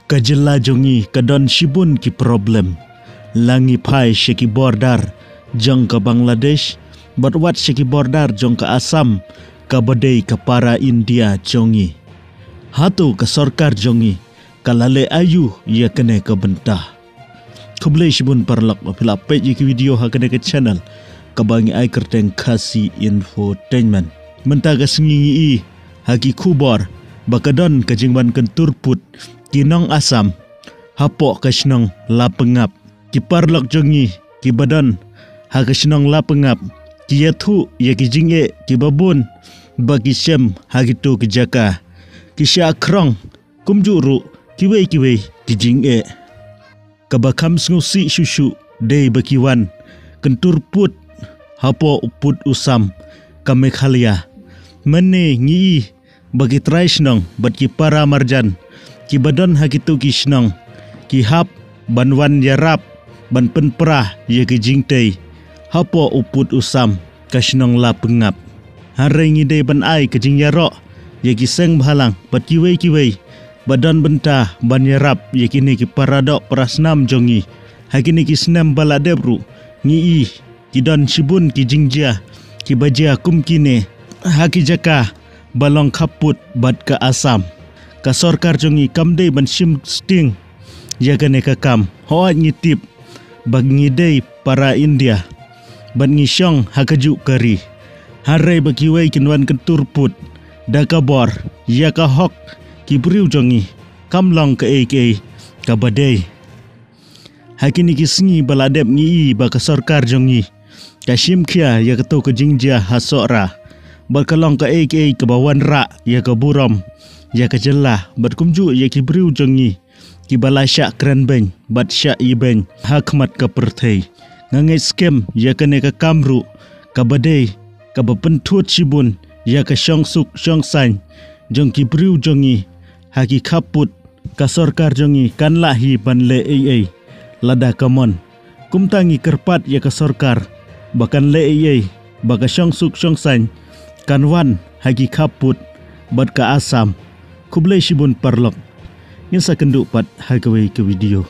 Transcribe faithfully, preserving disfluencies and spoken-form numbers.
Ka jylla jong ngi ka don shibun ki problem. La ngi phai sha ki border jong ka Bangladesh bad wat sha ki border jong ka Assam, kaba dei ka para India jong ngi. Hato ka sorkar jong ngi ka la leh aïu ïa kane ka bynta? Khublei shibun paralok ba phi la peit ïa ki video ha kane ka channel kaba ngi ai kyrteng Khasi Infotainment. Mynta ka sngi ngi i ha ki khubor ba ka don ka jingwan kyntur put ki nong Assam hapoh ka shnong Lapangap. Ki paralok jong ngi kiba don ha ka shnong Lapangap ki ïathuh ïa ki jingeh kiba bun ba ki shem ha kito ki jaka. Ki shah khrong kumjuh ruh kiwei kiwei ki jingeh. Kaba kham sngewsih shuh shuh dei ba ki wan kyntur put hapoh u pud u sam ka Meghalaya. Mynne ngi i ba ki trai shnong bad ki para marjan kiba don ha kito ki shnong ki hap ban wan ïarap ban pynpra ïa ki jingtei hapoh u pud u sam ka shnong Lapangap. Hynrei ngi dei ban ai ka jingïaroh ïa ki seng bhalang bad kiwei kiwei ba don bynta ban ïarap ïa kine ki para doh para snam jong ngi. Ha kine ki snem ba la dep ruh ngi i ki don shibun ki jingjia kiba jia kum kine ha ki jaka ba long khappud bad ka Assam. Ka sorkar jong ngi kam dei ban shim sting ïa kane ka kam. Hooid ngi tip ba ngi dei para India bad ngi shong ha kajuh ka ri. Hynrei ba kiwei kin wan kyntur put da ka bor ïa ka hok ki briew jong ngi, kam long kaei kaei kaba dei. Ha kine ki sngi ba la dep ngi i ba ka sorkar jong ngi ka shim khia ïa kato ka jingjia ha Sohra bad ka long kaei kaei kaba wanrah ïa ka burom ïa ka jylla bad kumjuh ïa ki briew jong ngi kiba la shah kren beiñ bad shah ibeiñ ha khmat ka pyrthei. Nga ngeit skhem ïa kane ka kam ruh kaba dei kaba pynthut shibun ïa ka shongsuk shongsaiñ jong ki briew jong ngi ha ki khappud. Ka sorkar jong ngi kan lah hi ban leh ei ei lada ka mon. Kumta ngi kyrpad ïa ka sorkar ba kan leh ei ei ba ka shongsuk shongsaiñ kan wan ha ki khappud bad ka Assam. Khublei shibun paralok. Ngin sa kynduh pat ha kawei ka video.